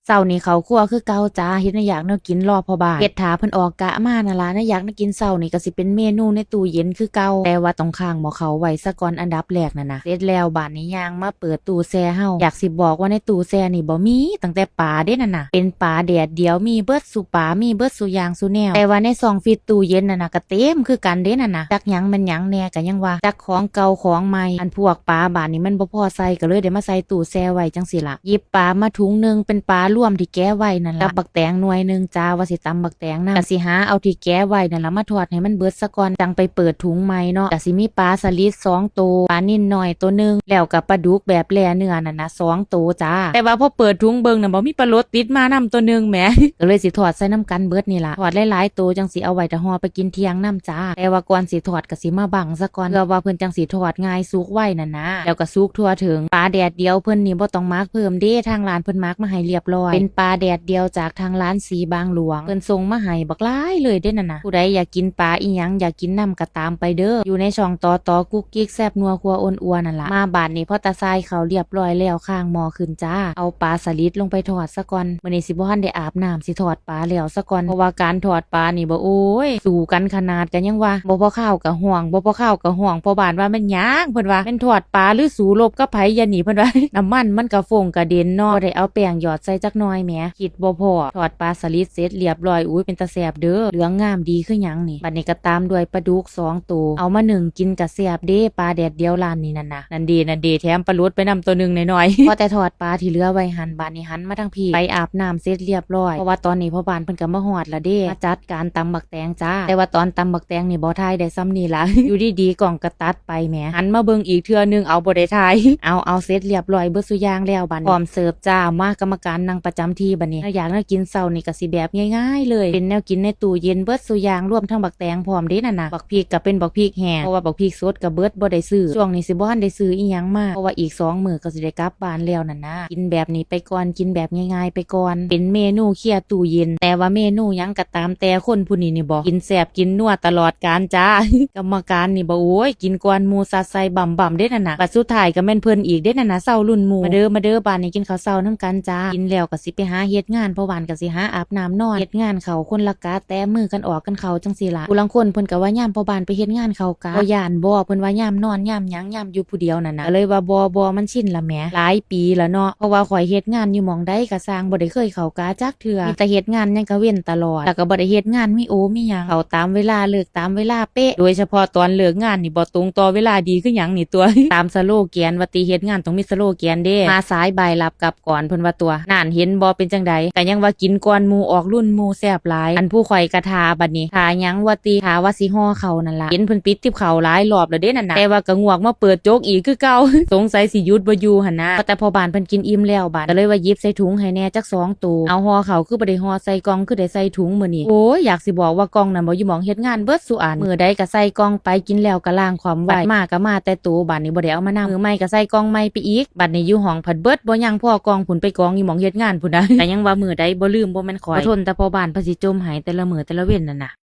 ເຊົ້ານີ້ເຂົ້າຄົວຄືເກົ່າຈ້າ ເຮັດແນວຢາກແນວກິນລໍພໍ່ບ້ານ ເຮັດຖ້າເພິ່ນອອກກະມານັ້ນລະ. ແນວຢາກແນວກິນເຊົ້ານີ້ກໍຊິເປັນເມນູໃນຕູ້ເຢັນຄືເກົ່າ ແຕ່ວ່າຕ້ອງຄ້າງໝໍ້ເຂົ້າໄວ້ສາກ່ອນອັນດັບແລກນັ້ນນະ. ເສັດແລ້ວບາດນີ້ຍ່າງມາເປີດຕູ້ແຊ່ເຮົາ ຢາກຊິບອກວ່າໃນຕູ້ແຊ່ນີ້ບໍ່ມີຕັ້ງແຕ່ປາເດ້ນັ້ນນະ ເປັນປາແດດດຽວ ມີເບິດສູ່ປາ ມີເບິດສູ່ຢ່າງສູ່ແນວ. ແຕ່ວ່າໃນຊ່ອງຟຣີດຕູ້ເຢັນນັ້ນນະ ກໍເຕັມຄືກັນເດ້ນັ້ນນະ ຈັກຫຍັງແມ່ນຫຍັງແດ່ກໍຍັງວ່າ ຈັກຂອງເກົ່າຂອງໃໝ່. ອັນພວກປາບາດນີ້ມັນບໍ່ພໍໃສ່ ກໍເລີຍໄດ້ມາໃສ່ຕູ້ແຊ່ໄວ້ຈັ່ງຊີ້ລະ. ຫຍິບປາມາຖົງໜຶ່ງ ເປັນປາລວມທີ່ແກະໄວ້ນັ້ນລະ ກັບບັກແຕງໜ່ວຍໜຶ່ງຈ້າ ວ່າຊິຕຳບັກແຕງນຳ. ກະຊິຫາເອົາທີ່ແກະໄວ້ນັ້ນລະມາທອດໃຫ້ມັນເບິດສາກ່ອນ ຈັ່ງໄປເປີດຖົງໃໝ່ເນາະ. ກະຊິມີປາສະລິດສອງໂຕ ປານິນນ້ອຍໂຕໜຶ່ງ ແລ້ວກະປາດຸກແບບແລ່ເນື້ອນັ້ນນະ ສອງໂຕຈ້າ. ແຕ່ວ່າພໍເປີດຖົງເບິ່ງນະ ບໍ່ມີປາໂຫຼດຕິດມານຳໂຕໜຶ່ງແໝ ກໍເລີຍຊິທອດໃສ່ນຳກັນເບິດນີ້ລະ ທອດຫຼາຍໆໂຕຈັ່ງຊິເອົາໄວ້ຖ້າຫໍ່ໄປກິນທ່ຽງນຳ ຈ້າ. ແຕ່ວ່າກ່ອນຊິທອດກໍຊິມາບັ້ງສາກ່ອນ ເພື່ອວ່າເພິ່ນຈັ່ງຊິທອດງ່າຍສຸກໄວນັ້ນນະ ແລ້ວກໍສຸກທົ່ວເຖິງ. ປາແດດດຽວເພິ່ນນີ້ບໍ່ຕ້ອງໝັກເພີ່ມເດ້ ທາງຮ້ານເພິ່ນໝັກມາໃຫ້ລຽບລ້ອຍ ເປັນປາແດດດຽວຈາກທາງຮ້ານສີບາງຫຼວງ ເພິ່ນສົ່ງມາໃຫ້ບັກຫຼາຍເລີຍເດ້ນັ້ນນະ. ຜູ້ໃດຢາກກິນປາອີ່ຫຍັງ ຢາກກິນນຳກໍຕາມໄປເດີ ຢູ່ໃນຊ່ອງຕໍ່ຕໍ່ກຸກກິກແຊບນົວຄົວອົນອົວນັ້ນລະ. ມາບາດນີ້ພໍຕາຊາຍເຂົ້າລຽບລ້ອຍແລ້ວ ຄ້າງໝໍ້ຂຶ້ນຈ້າ ເອົາປາສະລິດລົງໄປທອດສາກ່ອນ. ມື້ນີ້ຊິບໍ່ທັນໄດ້ອາບນ້ຳ ຊິທອດ ປາແລ້ວສາກ່ອນ ເພາະວ່າການທອດປານີ້ບໍ່ ໂອ້ຍ ສູ້ກັນຂະໜາດ ກໍຍັງວ່າ ບໍ່ພໍຄາວກໍຮ້ອງ ບໍ່ພໍຄາວກໍຮ້ອງ ພໍ່ບ້ານວ່າ ແມ່ນຫຍັງ ເພິ່ນວ່າ ແມ່ນທອດປາ ຫຼື ສູ້ລົບກັບໃຜຢານີ້ ເພິ່ນວ່າ. ນ້ຳມັນມັນກໍຟົງກະເດັນເນາະ ບໍ່ໄດ້ເອົາແປ້ງຫຍອດໃສ່ຈັກໜ່ອຍແໝ ຄິດບໍ່ພໍ. ທອດປາສະລິດເສັດລຽບລ້ອຍ ອຸ້ຍ ເປັນຕາແຊບເດີ ເຫຼືອງງາມດີຄືຫຍັງນີ້. ບັດນີ້ກໍຕາມດ້ວຍປາດຸກສອງໂຕ ເອົາມາໜຶ້ງກິນກໍແຊບເດ້ ປາແດດດຽວຮ້ານນີ້ນັ້ນນະ. ນັ້ນເດ ນັ້ນເດ ແຖມປາໂຫຼດໄປນຳໂຕໜຶ່ງນ້ອຍໆ ພໍແຕ່ທອດປາທີ່ເຫຼືອໄວ້ຫັ້ນ ບາດນີ້ຫັນມາທາງພີ້ ໄປອາບນ້ຳເສັດລຽບລ້ອຍ ເພາະວ່າຕອນນີ້ພໍ່ບ້ານເພິ່ນກໍມາຮອດລະເດ ມາຈັດການຕຳບັກແຕງຈ້າ. ແຕ່ວ່າຕອນຕຳບັກແຕງນີ້ບໍ່ຖ່າຍໄດ້ສ່ຳນີ້ລະ ຢູ່ດີໆກ້ອງກໍຕັດໄປແໝ ຫັນມາເບິ່ງອີກເທື່ອໜຶ່ງ ເອົາ ບໍ່ໄດ້ຖ່າຍ. ເອົາ ເອົາ ເສັດລຽບລ້ອຍເບິດສູ່ຢ່າງແລ້ວ ບາດນີ້ພ້ອມເສີບຈ້າ. ມາ ກຳມະການນັ່ງປະຈຳທີ່ ບາດນີ້ ແນວຢາກແນວກິນເຊົ້ານີ້ກໍຊິແບບງ່າຍໆເລີຍ ເປັນແນວກິນໃນຕູ້ເຢັນເບິດສູ່ຢ່າງ ລວມທັງບັກແຕງພ້ອມເດ້ນັ້ນນະ. ພຽກກໍເປັນບັກພຽກແຫ້ງ ເພາະວ່າບັກພຽກສົດກໍເບິດ ບໍ່ໄດ້ຊື້. ຊ່ວງນີ້ຊິບໍ່ທັນໄດ້ຊື້ອີ່ຫຍັງມາ ເພາະວ່າອີກສອງມື້ກໍຊິໄດ້ກັບບ້ານແລ້ວນັ້ນນະ. ກິນແບບນີ້ໄປກ່ອນ ກິນແບບງ່າຍໆໄປກ່ອນ ເປັນເມນູເຄຍຕູ້ເຢັນ. ແຕ່ວ່າເມນູຫຍັງກໍຕາມແຕ່ ຄົນຜູ້ນີ້ນີ້ບໍ ກິນແຊບກິນນົວຕະຫຼອດການຈ້າ. ກຳມະການນີ້ບໍ ໂອ້ຍ ກິນກ່ອນໝູ່ ຊັດໃສ່ບຳໆເດ້ນັ້ນນະ. ບັດສຸດທ້າຍກໍແມ່ນເພິ່ນອີກເດ້ນັ້ນນະ ເຊົາລຸ້ນໝູ່. ມາເດີ ມາເດີ ບາດນີ້ກິນເຂົ້າເຊົ້ານຳກັນຈ້າ. ກິນແລ້ວກໍຊິໄປຫາເຮັດງານ ພໍ່ບ້ານກໍຊິຫາອາບນ້ຳນອນ ເຮັດງານເຂົ້າ ຄົນລະກະ ແຕະມືກັນອອກກັນເຂົ້າຈັ່ງຊີ້ລະ. ຜູ້ລາງຄົນເພິ່ນກໍວ່າຍາມພໍ່ບ້ານໄປເຮັດງານເຂົ້າກະ ບໍ່ຢ້ານບໍ ເພິ່ນວ່າຍາມນອນຍາມຫຍັງ ຍາມຢູ່ຜູ້ດຽວນັ້ນນະ ກໍເລີຍວ່າ ບໍ່ ບໍ່ ມັນຊິນລະແໝ ຫຼາຍປີລະເນາະ. ເພາະວ່າຂ້ອຍເຮັດງານຢູ່ໝ່ອງໃດກໍຊ່າງ ບໍ່ໄດ້ເຄີຍເຂົ້າກະຈັກເທື່ອ ມີແຕ່ເຮັດງານຫຍັງກໍເວັ້ນຕະຫຼອດ ແລ້ວກໍບໍ່ໄດ້ເຮັດງານມີໂອມີຫຍັງ ເຂົ້າຕາມເວລາ ເລີກຕາມເວລາເປະ. ໂດຍສະເພາະຕອນເລີກງານນີ້ບໍ່ຕົງຕໍ່ເວລາ ດີຄືຫຍັງນີ້ຕົວະ. ຕາມສະໂລແກນວ່າຕິ ເຮັດງານຕ້ອງມີສະໂລແກນເດ້ ມາສາຍບ່າຍຫຼັບກັບ ກ່ອນ ເພິ່ນວ່າຕົວະ. ນັ້ນ ເຫັນບໍ່ ເປັນຈັ່ງໃດ ກໍຍັງວ່າກິນກ່ອນໝູ່ ອອກລຸ້ນໝູ່ ແຊບຫຼາຍ. ອັນຜູ້ຂ້ອຍກະຖ້າ ບັດນີ້ຖ້າຫຍັງວ່າຕິ ຖ້າວ່າຊິຫໍ່ເຂົ້ານັ້ນລະ. ເຫັນເພິ່ນປິດຕິບເຂົ້າຫຼາຍລອບແລ້ວເດ້ນັ້ນນະ ແຕ່ວ່າກໍງວກມາເປີດຈົກອີກຄືເກົ່າ ສົງໄສຊິຢຸດບໍ່ຢູ່ຫັ້ນນະ. ແຕ່ພໍ່ບ້ານເພິ່ນກິນອີ່ມແລ້ວ ບາດກໍເລີຍວ່າຫຍິບໃສ່ຖົງໃຫ້ແດ່ຈັກສອງໂຕ. ເອົາ ຫໍ່ເຂົ້າຄືບໍ່ໄດ້ຫໍ່ໃສ່ກ່ອງ ຄືໄດ້ໃສ່ຖົງມື້ນີ້. ໂອ້ຍ ຢາກຊິບອກວ່າກ່ອງນັ້ນບໍ່ ຢູ່ໝ່ອງເຮັດງານເບິດສູ່ອັນ ມື້ໃດກໍໃສ່ກ່ອງໄປ ກິນແລ້ວກໍລ້າງຄວາມໄວ້ ບັດມາກໍມາແຕ່ໂຕ ບາດນີ້ບໍ່ໄດ້ເອົາມານຳ. ມື້ໃໝ່ກໍໃສ່ກ່ອງໃໝ່ໄປອີກ ບັດນີ້ຢູ່ຫ້ອງພັດເບິດ ບໍ່ຍັງພໍ ກ່ອງພຸ້ນໄປກອງຢູ່ໝ່ອງເຮັດງານພຸ້ນນນະ. ກໍຍັງວ່າມື້ໃດບໍ່ລືມ ບໍ່ແມ່ນຂ້ອຍ ບໍ່ທົນແຕ່ພໍ່ບ້ານເພິ່ນຊິຈົ່ມໃຫ້ແຕ່ລະມື້ແຕ່ລະເວັນນັ້ນນະ.